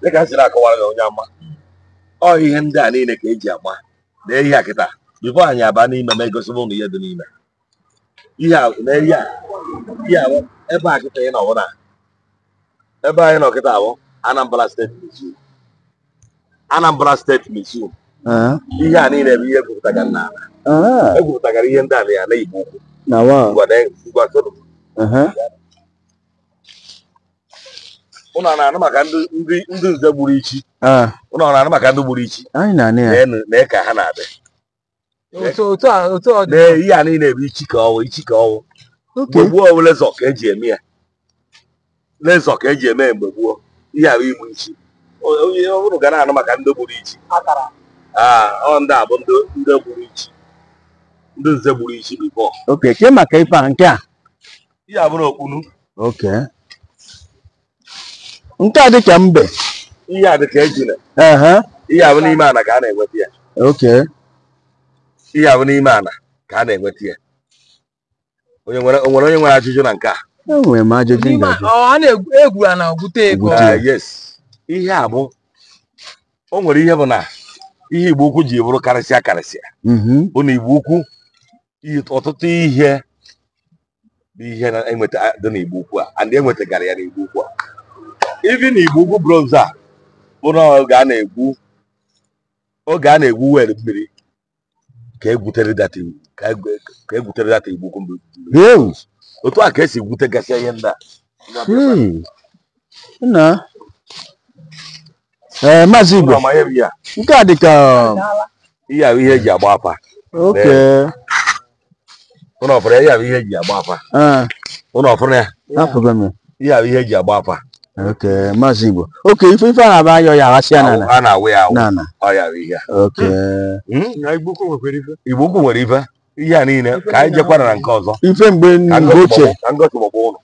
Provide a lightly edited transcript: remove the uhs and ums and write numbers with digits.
Dịka m siri akọwara gị, onye ama ọ ihe ndị a niile ka eji ama na ihe a kịta. Before anyị aba n'ime ma egosi ụnụ ihe dị n'ime ihe a na ihe a, ihe a bụ ebe a kịta ị nọ bụ na ebe anyị nọ kịta bụ Anambra State Museum. Anambra State Museum. Ihe a niile bụ ihe egwupụtagara n'ala. Egwupụtagara ihe ndị a na ya na Igbo Ukwu. Na wa. Ngwa ngwa soro. Ụnụ ọ na-anụ maka ndị nze gburu ichi? Ụnụ ọ na-anụ maka ndị gburu ichi? Anyị na-anụ ya. Nee ka ha na-adị. Otu a, otu ọ dị. Nee, ihe a niile bụ ichi ka ọwụ, ichi ka ọwụ. Mgbe gboo bụ lezọ ka eji eme ya, lezọ ka eji eme ya mgbe gboo. Ihe a bụ igbu ichi. Onye ọhụrụ ga na-anụ maka ndị gburu ichi. Ọ ndị a bụ ndị gburu ichi, ndị nze gburu ichi before. Okay, ke maka ife a, nke a? Ihe a bụrụ okpunu. Okay. Nke a dị ka mbe. Ihe a dị ka ejuna. Ihe a bụ n'ime ana ka a na-enweta ya. Okay. Ihe a bụ n'ime ana ka a na-enweta ya. Onye nwere, o nwere onye nwere ajụjụ na nke a? Enwere m ajụjụ. N'ime Ngaji. ọ a na-egwu a na-egwute ego. Egwute. Yes. Ihe a bụ, o nwere ihe bụ na ihe Igbo Ukwu ji bụrụ karịsịa karịsịa bụ na Igbo Ukwu ọtụtụ ihe bụ ihe na-enweta dị n'Igbo Ukwu a, and enwetagara ya n'Igbo Ukwu a. Even Igbo Ukwu bronze a bụ na oge a na-egwu, oge a na-egwu well mmiri ka egwutere data, ka egwutere data Igbo Ukwu mmiri. Ew. Otu a ka esi gwutegasịa ihe ndị a. Hey. Nna. Ee, Maazị Igwe. Ụlọ ma ihe bụ ya. Nke a dị ka Ihe a bụ ihe eji agba afa. Okay. Ụlọ ọfụrụ ya, ihe a bụ ihe eji agba afa. Ụlọ ọfụrụ ya. Afụgo m ya. Ihe a bụ ihe eji agba afa. Okay, Maazị Igbo. Okay, ife a na-aba ayọ ya aghasịa n'ala. A na-awụ ya awụ. N'ala. Ọ ya bụ ihe a. Okay. Hmm? Igbo Ukwu nwekwara ife. Igbo Ukwu nwere ife. Ihe a niile ka anyị jekwara na nke ọzọ. Ife mgbe Ka mgbe ochie. Ka ngosi gbọgbọ ụlọ.